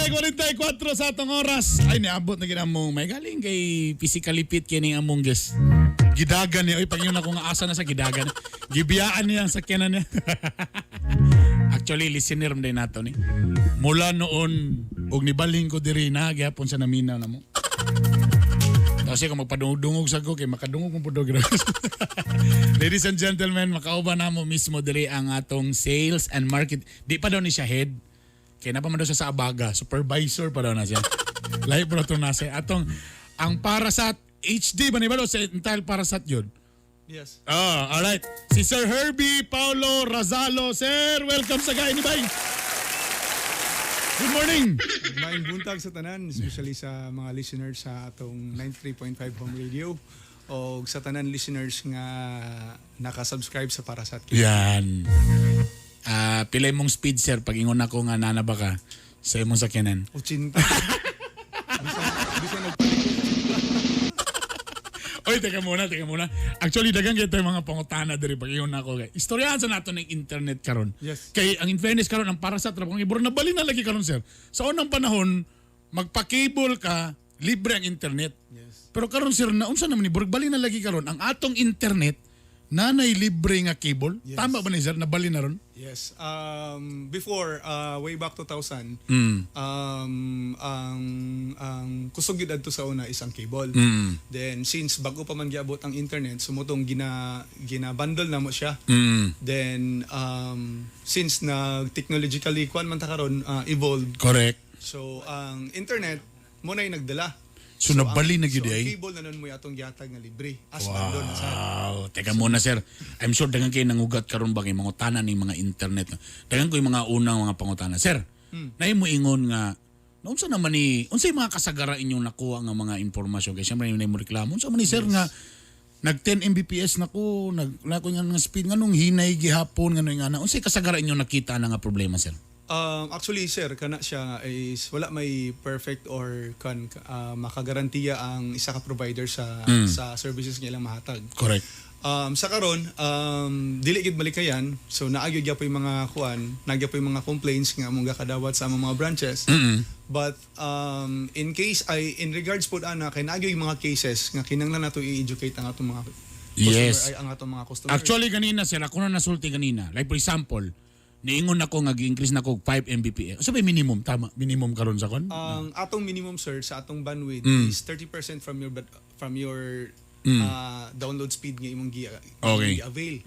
7:44 sa atong oras. Ay, niabot na ginamong. May galing kay physically fit kining among guest. Gidagan niya. Uy, pag yun ako nga asa na sa gidagan. Gibiyaan niya ang sakyanan niya. Actually, listener man din nato ni. Mula noon, og nibalhin ko diri na, gyapon sa naminaw na mo. Kasi kung magpadungog-dungog sa ko, kay makadungog kong pudog. Ladies and gentlemen, makauban na mo mismo diri ang atong sales and market. Di pa daw ni siya head. Kaya na pa man daw siya sa abaga. Supervisor pa daw na siya. Lahi pa daw ito na siya. Atong, ang Parasat HD ba ni ba daw sa entire Parasat yun? Yes. Ah, alright. Si Sir Herbie Paulo Razalo. Sir, welcome sa Gay ni Bay. Good morning. Maayong buntag sa tanan, especially sa mga listeners sa atong 93.5 Home Radio o sa tanan listeners nga naka-subscribe sa Parasat. Yan. Ah, pilay mong speed, sir, pag ingon ako nga nana ba ka sa imong sakyanan? 80. Bisan nagpalit. Oy, teka muna, teka muna. Actually, dagan kay mga pangutana diri pag ingon ako kay. Istoryahan sa nato ng internet karon. Yes. Kay ang in fairness karon ang Parasat ra kung ibor nabali na lagi karon, sir. Sa unang panahon, magpa-cable ka, libre ang internet. Yes. Pero karon, sir, na unsa naman ni burg bali na lagi karon ang atong internet nanay libre nga cable. Yes. Tama ba ni sir? Nabali na ron? Yes. Before, way back 2000, ang kusog gyud adto sa una is ang cable. Then since bago pa man giabot ang internet, so mao tong gina bundle na mo siya. Then since na technologically kwan man ta karon, evolved. Correct. So ang internet mo na yung nagdala. So, nabali na gyud so, ang ay. cable na nun mo atong gihatag nga libre as bundle na sa. Wow. Teka muna, sir. I'm sure dagan kayo nangugat karon ba kay mangutana ning mga internet. Dagan ko yung mga unang mga pangutana. Sir, naay mo ingon nga naunsa naman ni unsay mga kasagara inyong nakuha nga mga impormasyon kay syempre naay mo reklamo. Unsa man ni, sir, nga nag 10 Mbps na ko, nag na ko nga speed nganong hinay gihapon, nganong nga na unsay kasagara inyong nakita na nga problema, sir? Actually, sir, kana siya is wala may perfect or kan makagarantiya ang isa ka provider sa services nga ilang mahatag. Correct. Sa karon, dili gid malikayan. So naa gyud gyapon yung mga kuan, naa gyapon yung mga complaints nga among gakadawat sa among mga branches. But in case ay in regards pod ana kay naa gyud yung mga cases nga kinahanglan nato i-educate ang atong mga customer ay ang atong mga customer. Actually ganina, sir, ako na nasulti ganina. Like for example, niingon ako nga gi-increase na ko 5 Mbps. Unsa ba yung minimum? Tama, minimum karon sa kon? Ang atong minimum, sir, sa atong bandwidth is 30% from your download speed nga imong gi-avail.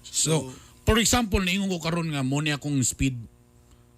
So, for example, niingon ko karon nga mo ni akong speed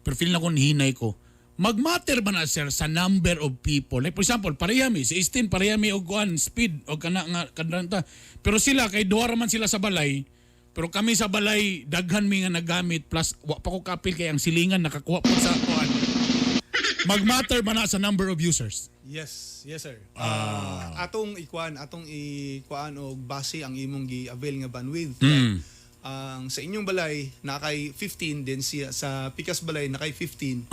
pero feel na ko hinay ko. Magmatter ba na, sir, sa number of people? Like for example, pareha mi si Istin, pareha mi og kuan speed og kana nga kadanta. Pero sila kay duha ra man sila sa balay. Pero kami sa balay daghan mi nga nagamit plus wa pa ko kapil kay ang silingan nakakuha pa sa kuan. Magmatter ba na sa number of users? Yes, sir. Atong ikuan og base ang imong gi-avail nga bandwidth. Ang sa inyong balay na kay 15 then siya sa Pikas balay na kay 15.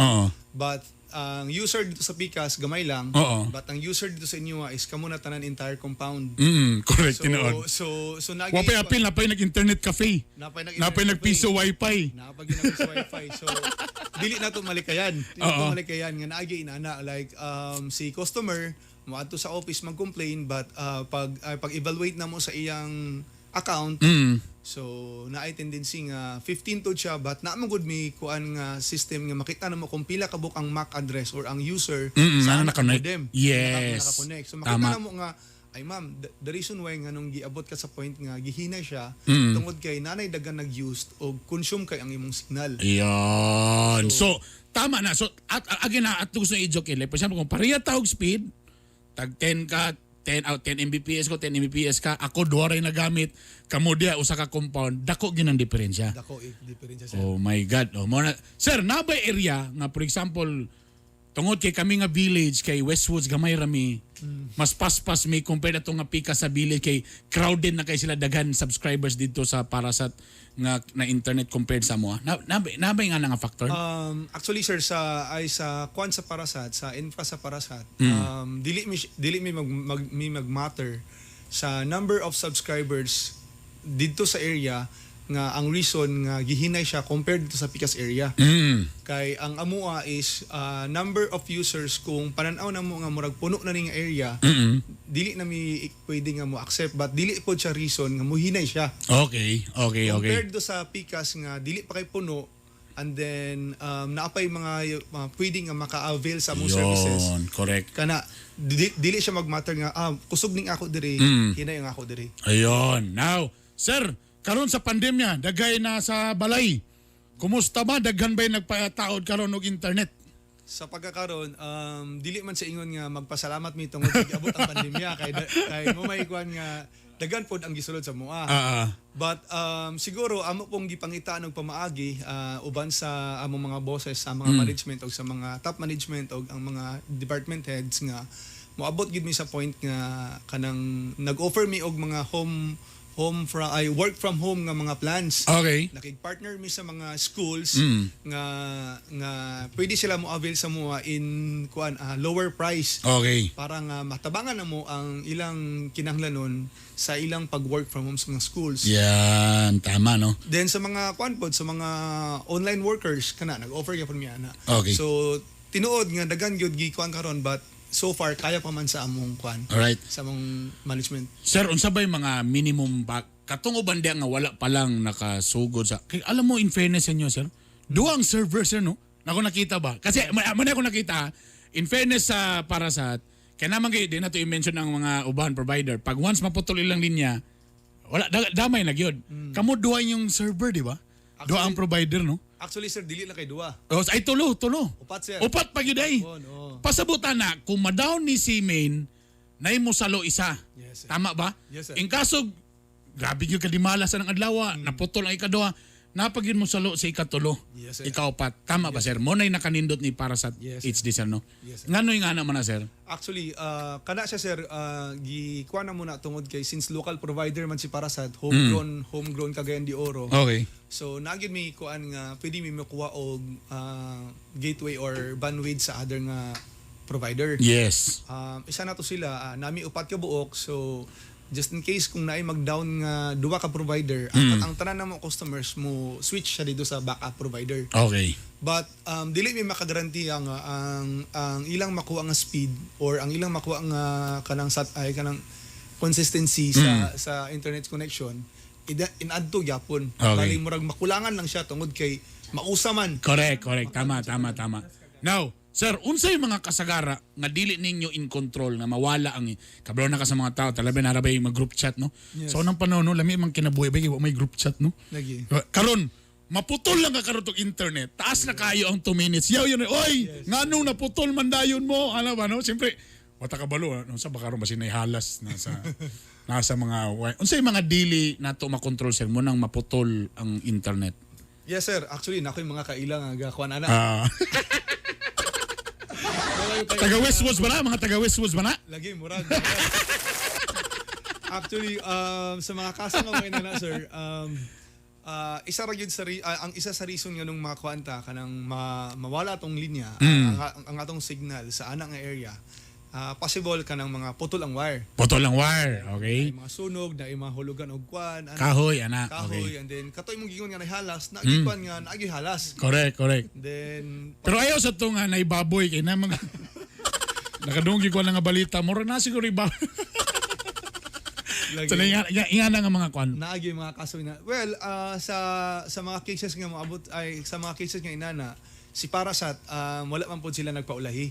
But ang user dito sa Pikas gamay lang. But ang user dito sa inyo is kamo na tanan entire compound. Correct, So tinuod. so nagi Wa pay apil na pay nag-internet cafe. Napay nag Napay nagpiso wifi. Napag ginapis wifi. So dili na to malikayan. Dili na to malikayan nga naagi inana like si customer moadto sa office mag-complain but pag evaluate na mo sa iyang account, so naay tendency nga 15 to siya but naa man gud mi kuan nga system nga makita na mo kung pila ka buok ang MAC address or ang user sa na naka-connect. modem. Naka-connect. So makita na mo nga ay ma'am, the reason why nga nung giabot ka sa point nga gihina siya tungod kay nanay dagan nag-used o consume kay ang imong signal. Yan. So, tama na. So, at, again na, at gusto i-joke. Like, for example, kung pareha tawag speed, tag 10 ka, 10 out 10 Mbps ko, 10 Mbps ka, ako duha ray nagamit, kamo diya usa ka compound, dako gyud ang diferensya. Dako eh, diferensya, sir. Oh my God. Oh, mo na. Sir, nabay area nga for example, tungod kay kami nga village kay Westwoods gamay rami. Mas paspas mi compare ato nga pika sa village kay crowded na kay sila, daghan subscribers dito sa Parasat nga na internet compared sa mo. Na nabay nga na nga factor? Actually, sir, sa ay sa kwan sa Parasat, sa infra sa Parasat, dili mi mag matter sa number of subscribers dito sa area. nga ang reason nga gihinay siya compared dito sa Pikas area. Kay ang amua is number of users, kung pananaw na mo nga murag puno na ning area, dili na mi pwede nga mo accept, but dili pod siya reason nga muhinay siya. Compared do sa Pikas nga dili pa kay puno and then naapay mga pwede nga maka-avail sa among services. Yun, correct. Kana dili siya magmatter nga kusog ning ako diri, hinay ang ako diri. Ayun. Now, sir, karon sa pandemya, daghay na sa balay. Kumusta ba? Daghan ba yung nagpataod karon og internet? Sa pagkakaron, dili man sa ingon nga magpasalamat mi tungod kay giabot ang pandemya kay mo may kuan nga daghan pod ang gisulod sa mua. But siguro amo pong gipangita og pamaagi uban sa among mga bosses, sa mga management og sa mga top management og ang mga department heads nga moabot gid mi sa point nga kanang nag-offer mi og mga home home from ay work from home nga mga plans. Nakig-partner mi sa mga schools nga nga pwede sila mo avail sa mua in kuan lower price para nga matabangan na mo ang ilang kinahanglanon sa ilang pag-work from home sa mga schools. Yan, tama, no? Then sa mga kuan pod, sa mga online workers, kana nag-offer gyapon mi ana. So tinuod nga daghan gyud gikuan karon, but so far kaya pa man sa among kuan, sa among management. Sir, unsa ba yung mga minimum ba katong uban diya nga wala pa lang nakasugod sa kay, alam mo, in fairness sa inyo, sir, duha ang server, sir, no? Nako nakita ba? Kasi man ako nakita, in fairness sa para sa kay naman kay di na to i-mention ang mga uban provider. Pag once maputol ilang linya, wala damay na gyud. Kamo duha yung server, di ba? Duha ang provider, no? Actually, sir, dili lang kay duha. Oh, ay tulo, tulo. Upat, sir. Upat pa gyud ay. Oh, no. Pasabutan na kung ma-down ni si main, nay mo salo isa. Yes, sir. Tama ba? Yes, sir. In kaso grabe gyud kadimala sa nang adlaw, naputol ang ikaduha, napag yun mo salo sa ikatulo. Yes, sir. Ikaupat. Tama ba, sir? Mo na'y nakanindot ni para sa Yes, sir. HD, sir, no? Yes, sir. Ngano'y nga naman na, sir? Actually, kana siya, sir, gikuha na muna tungod kay since local provider man si Parasat, homegrown homegrown Cagayan de Oro. So nagyud may kuan nga pwede mi makuha og gateway or bandwidth sa other nga provider. Isa na to sila, nami upat ka buok, so just in case kung naay mag-down nga duha ka provider, ang tanan na mo customers mo switch siya dito sa backup provider. But dili mi makagarantiya nga ang ilang makuha nga speed or ang ilang makuha nga kanang sat ay kanang consistency sa internet connection in adto gyapon. Bali murag makulangan lang siya tungod kay mausa man. Correct, correct. Tama, tama, tama. Now, sir, unsay mga kasagara nga dili ninyo in control nga mawala ang kabalo na ka sa mga tao, talabi na ra ba yung group chat, no? Yes. Sa unang panahon, no, lami man kinabuhi ba wa may group chat, no? Lagi. Karon, maputol lang ka karon tong internet. Taas na kayo ang 2 minutes. Yaw yun, oy, nganong naputol man dayon mo? Ano ba, no? Siyempre, wata ka balo, ano, sa baka ron basin halas nasa mga unsay mga dili nato makontrol, sir, mo nang maputol ang internet? Yes, sir, actually nako yung mga kaila nga gakuan ana. Taga Westwoods ba na? Mga taga Westwoods ba na? Lagi, murag. Actually, sa mga kaso nga mga inana, sir, isa ra gyud sa ang isa sa reason nga nung mga kuanta kanang mawala atong linya, ang atong signal sa ana nga area, possible kanang mga putol ang wire. Putol ang wire, okay? Ay mga sunog, na mga hulugan og kuan, ana, Kahoy, ana, kahoy, okay. And then katoy mong gingon nga nahalas, naagi kuan nga naagi halas. Correct, correct. Then Pero ayaw sa itong naibaboy kay na mga nakadunggi ko lang nga balita, mura na siguro iba. Lagi. So, nga na nga mga kwan. Naagi yung mga kaso na. Well, sa mga cases nga moabot ay sa mga cases nga inana, si Parasat wala man pod sila nagpaulahi.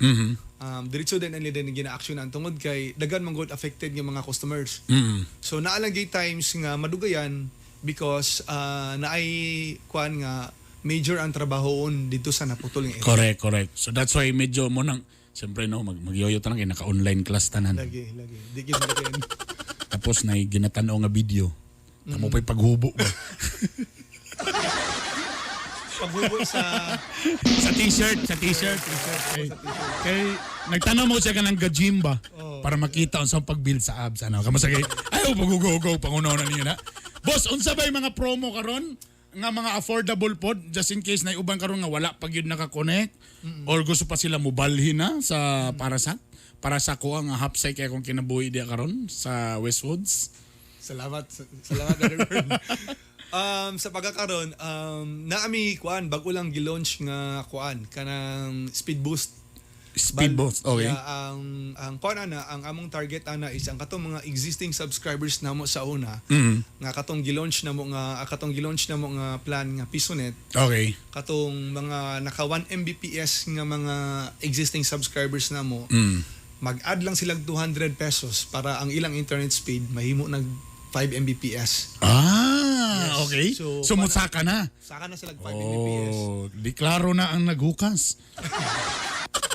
Diretso din nila din gina-action tungod kay daghan man gud affected nga mga customers. So naa lang gyud times nga madugayan because naay kuan nga major ang trabahoon dito sa naputol nga area. Correct, correct. So that's why medyo mo nang siyempre, no, magyoyo tanan kay naka-online class tanan. Lagi, lagi. Di gyud malakayan. Tapos na ginatanaw nga video. Tamo pa'y paghubo ba? Paghubo sa Sa t-shirt, sa t-shirt. Kay nagtanaw mo siya ka ng gym ba? Para makita unsa ang pag-build sa abs ano. Kamusta kay ayaw pag-go pangunaw na niyo na. Boss, unsa ba yung mga promo karon nga mga affordable pod just in case na uban karon nga wala pa gyud naka-connect or gusto pa sila mobalhin na sa para sa kuha nga hapsay kay akong kinabuhi diya karon sa Westwoods? Salamat. Salamat, Brother Bern. Sa pagkakaron, naami kuan, bag-o lang gi-launch nga kuan kanang speed boost. Speed boost, okay. Yeah, ang kuan ana, ang among target ana is ang katong mga existing subscribers namo sa una nga katong gi-launch namo nga plan nga PisoNet, katong mga naka 1 Mbps nga mga existing subscribers namo, mag-add lang silang 200 pesos para ang ilang internet speed mahimo nag 5 Mbps. Ah, okay. So, So, musaka na. Saka na sila 5 Mbps. Oh, di klaro na ang naghukas.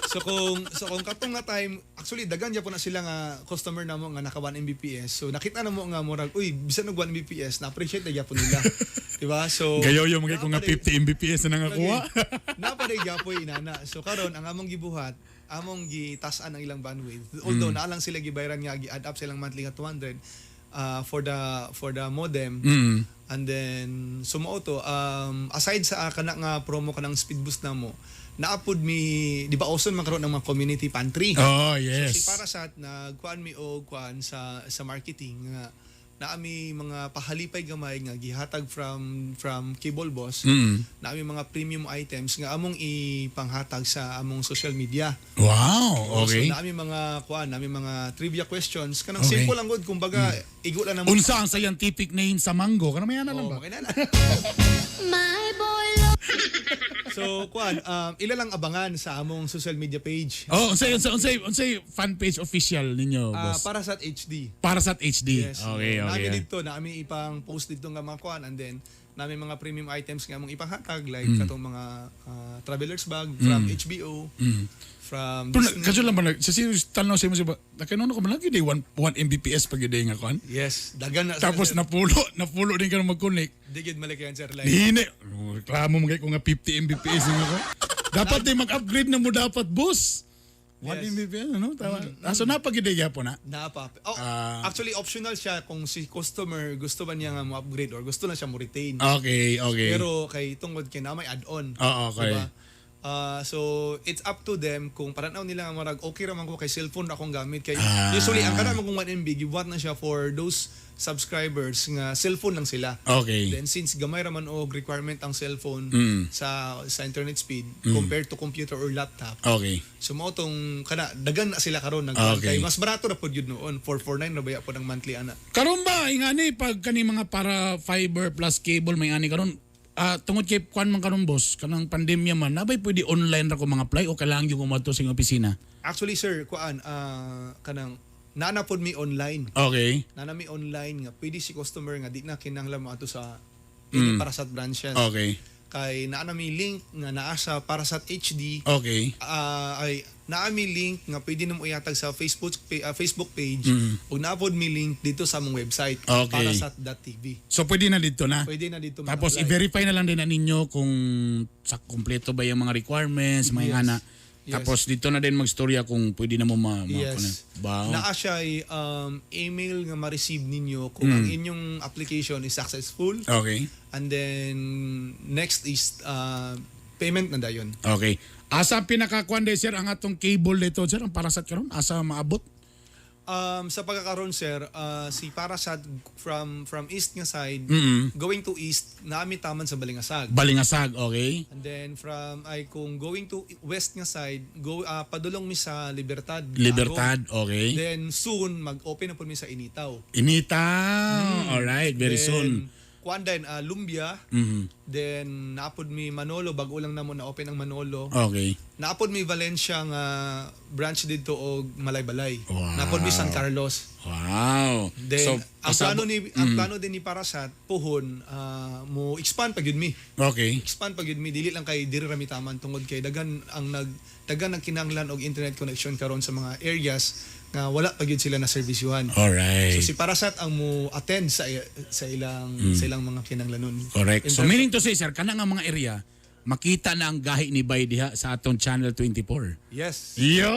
So kung katong nga time, actually dagan gyapon na sila nga customer namo nga naka 1 Mbps. So nakita namo nga murag, uy, bisan og 1 Mbps, na appreciate na gyapon nila. Di ba? So Gayo yung mga kung nga 50 Mbps na nangakuha. Napaday gyapoy inana. So karon ang among gibuhat, among gitas-an ang ilang bandwidth. Although naa lang sila gibayaran nga gi-add up silang monthly nga 200 for the modem. And then so mao to, aside sa kana nga promo kanang speed boost namo, naapod mi, di ba uso man karon ng mga community pantry. Oh, yes. So si Parasat, nagkuan mi og kuan sa marketing nga naami mga pahalipay gamay nga gihatag from Cable Boss. Naami mga premium items nga among ipanghatag sa among social media. So naami mga kuan, naami mga trivia questions kanang simple lang gud, kumbaga igo lang namo. Unsa ang scientific name sa mango? Kana may ana lang Oh, ba? makina na. My boy. So kuan, ila lang abangan sa among social media page. Oh, unsay fan page official ninyo, boss? Parasat HD. Parasat HD. Yes. Okay. Namin dito, namin ipang post dito nga mga kuan, and then namin mga premium items nga among ipanghatag like katong mga traveler's bag from HBO, from Pero Disney. kaso lang ba, sa serious tanaw sa imo siya ba, nakainon ko man lagi day 1 Mbps pag yun nga kuan. Yes, dagan na. Tapos sir. napulo din ka na mag-connect. Di gid malikayan, sir, like Hini. Reklamo mo kay ko nga 50 Mbps nga ko. Dapat din mag-upgrade na mo dapat, boss. 1 Mbps, ano? Tama. Ah, so napagid po na. Napa. Oh, actually optional siya kung si customer gusto ba niya nga mo upgrade or gusto na siya mo retain. Okay. Pero kay tungod kay na may add-on. Oo, okay. Diba? Ah, so it's up to them kung pananaw nila nga marag okay ra man ko kay cellphone ra akong gamit kay usually ang kanang kung 1 MB gibuhat na siya for those subscribers nga cellphone lang sila. Then since gamay ra man og requirement ang cellphone sa internet speed compared to computer or laptop. So mao tong kana dagan na sila karon nag kay mas barato ra pud yun noon, 449 ra baya pud ang monthly ana. Karon ba ingani pag kani mga para fiber plus cable may ani karon, tungod kay kuan man karon, boss, kanang pandemya man, nabay pwede online ra ko mga apply o kailangan yung kumadto sa inyong opisina? Actually, sir, kuan, kanang naa pod mi online. Naa mi online nga pwede si customer nga di na kinahanglan moadto sa ini Parasat branches. Kay naa na mi link nga naa sa Parasat HD. Ay naa mi link nga pwede namo ihatag sa Facebook page ug naa pod mi link dito sa among website, parasat.tv. So pwede na dito na. Pwede na dito Tapos mag-apply. i-verify na lang din na ninyo kung sa kumpleto ba yung mga requirements, mga ana. Tapos dito na din magstorya kung pwede na mo Wow. Naa siya email nga ma-receive ninyo kung ang inyong application is successful. And then next is payment na dayon. Okay. Asa pinakakuan day, sir, ang atong cable dito, sir, ang Parasat karon asa maabot? Sa pagkakaroon, sir, si Parasat from east nga side going to east, naami taman sa Balingasag. Balingasag, okay? And then from ay kung going to west nga side, go padulong mi sa Libertad. Libertad, okay. Then soon mag-open na po mi sa Initaw. Initaw. All right, very Then, soon. Kuan din, Lumbia. Then naapod mi Manolo, bago lang namo na open ang Manolo. Naapod mi Valencia nga branch dito og Malaybalay. Naapod mi San Carlos. Then So, ang plano ni ang plano din ni Parasat puhon, mo expand pa gyud mi. Expand pa gyud mi, dili lang kay diri ra mi taman tungod kay daghan ang kinahanglan og internet connection karon sa mga areas nga wala pa gyud sila na serbisyuhan. So si Parasat ang mo attend sa ilang mga kinahanglanon. Correct. In So terms meaning to say, sir, kana nga mga area, makita na ang gahi ni Bay diha sa atong Channel 24. Yes. Yo!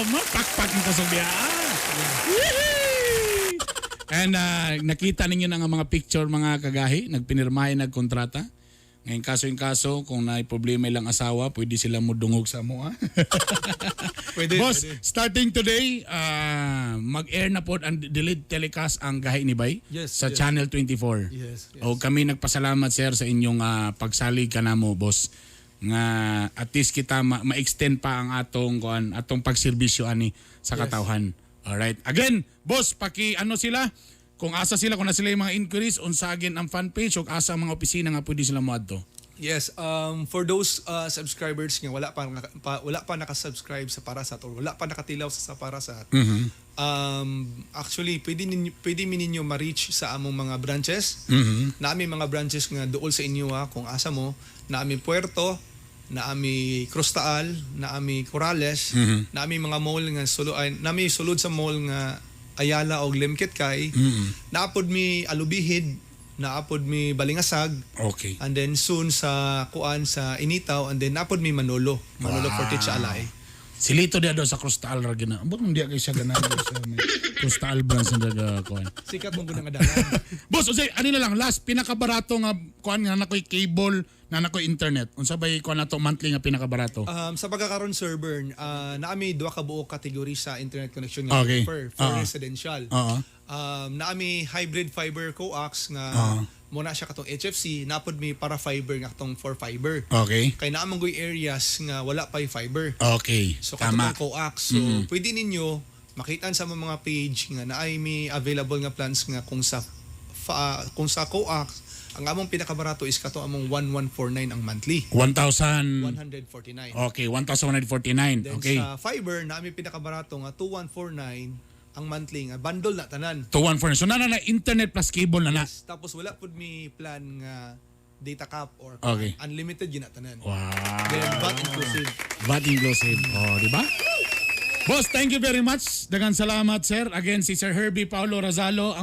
Mapakpak ng kasugbiaan. Yee! And nakita ninyo na nga mga picture, mga kagahi, nagpinirmahe, nagkontrata. Ngayon kaso yung kaso, kung naay problema ilang asawa, pwede sila mo dungog sa mo. Ah. Pwede, Boss, pwede. starting today, mag-air na po ang delayed telecast ang Gahi ni Bay sa Channel 24. Yes. O kami nagpasalamat, sir, sa inyong pagsalig kanamo, boss, nga at least kita ma-extend pa ang atong kuan, atong pagserbisyo ani sa katawhan. Alright. Again, boss, paki ano sila kung asa sila, kung na sila yung mga inquiries, unsa again ang fan page ug asa ang mga opisina nga pwede sila moadto? Yes, for those subscribers nga wala pa naka-subscribe sa Parasat or wala pa nakatilaw sa Parasat. Actually pwede mi ninyo ma-reach sa among mga branches. Naami mga branches nga duol sa inyo ha, kung asa mo, naami Puerto, naami Cruz Taal, naami Corrales, naami mga mall nga sulo ay naami sulod sa mall nga Ayala og Limketkai. Naapod mi Alubijid, naapod mi Balingasag, and then soon sa kuan sa Initaw, and then napod mi Manolo Fortich Alay. Si Lito diya daw sa Cruz Taal ra gina. Ambot nung diya kay siya ganahan sa may Cruz Taal branch na daga kuan. Sikat mong gunang adalan. Boss, unsay ano na lang last pinakabarato nga kuan nga nakoy cable na nakoy internet? Unsa bay kuan nato monthly nga pinakabarato? Sa pagkakaroon, Sir Bern, naami duha ka buok category sa internet connection nga offer for residential. Naami hybrid fiber coax nga mo na siya katong HFC, napod mi para fiber nga katong for fiber. Kay naa man goy areas nga wala pay fiber. So katong coax. So pwede ninyo makitaan sa mga page nga naay mi available nga plans nga kung sa coax ang among pinakabarato is kato among 1149 ang monthly. 1,000 149. Okay, 1,149. Then sa fiber naami pinakabarato nga 2149 ang monthly nga bundle na tanan. 2149. So na na internet plus cable na na. Tapos wala pud mi plan nga data cap or unlimited yun na tanan. Then VAT inclusive. VAT inclusive. Oh, di ba? Boss, thank you very much. Daghang salamat, sir. Again, si Sir Herbie Paulo Razalo, ang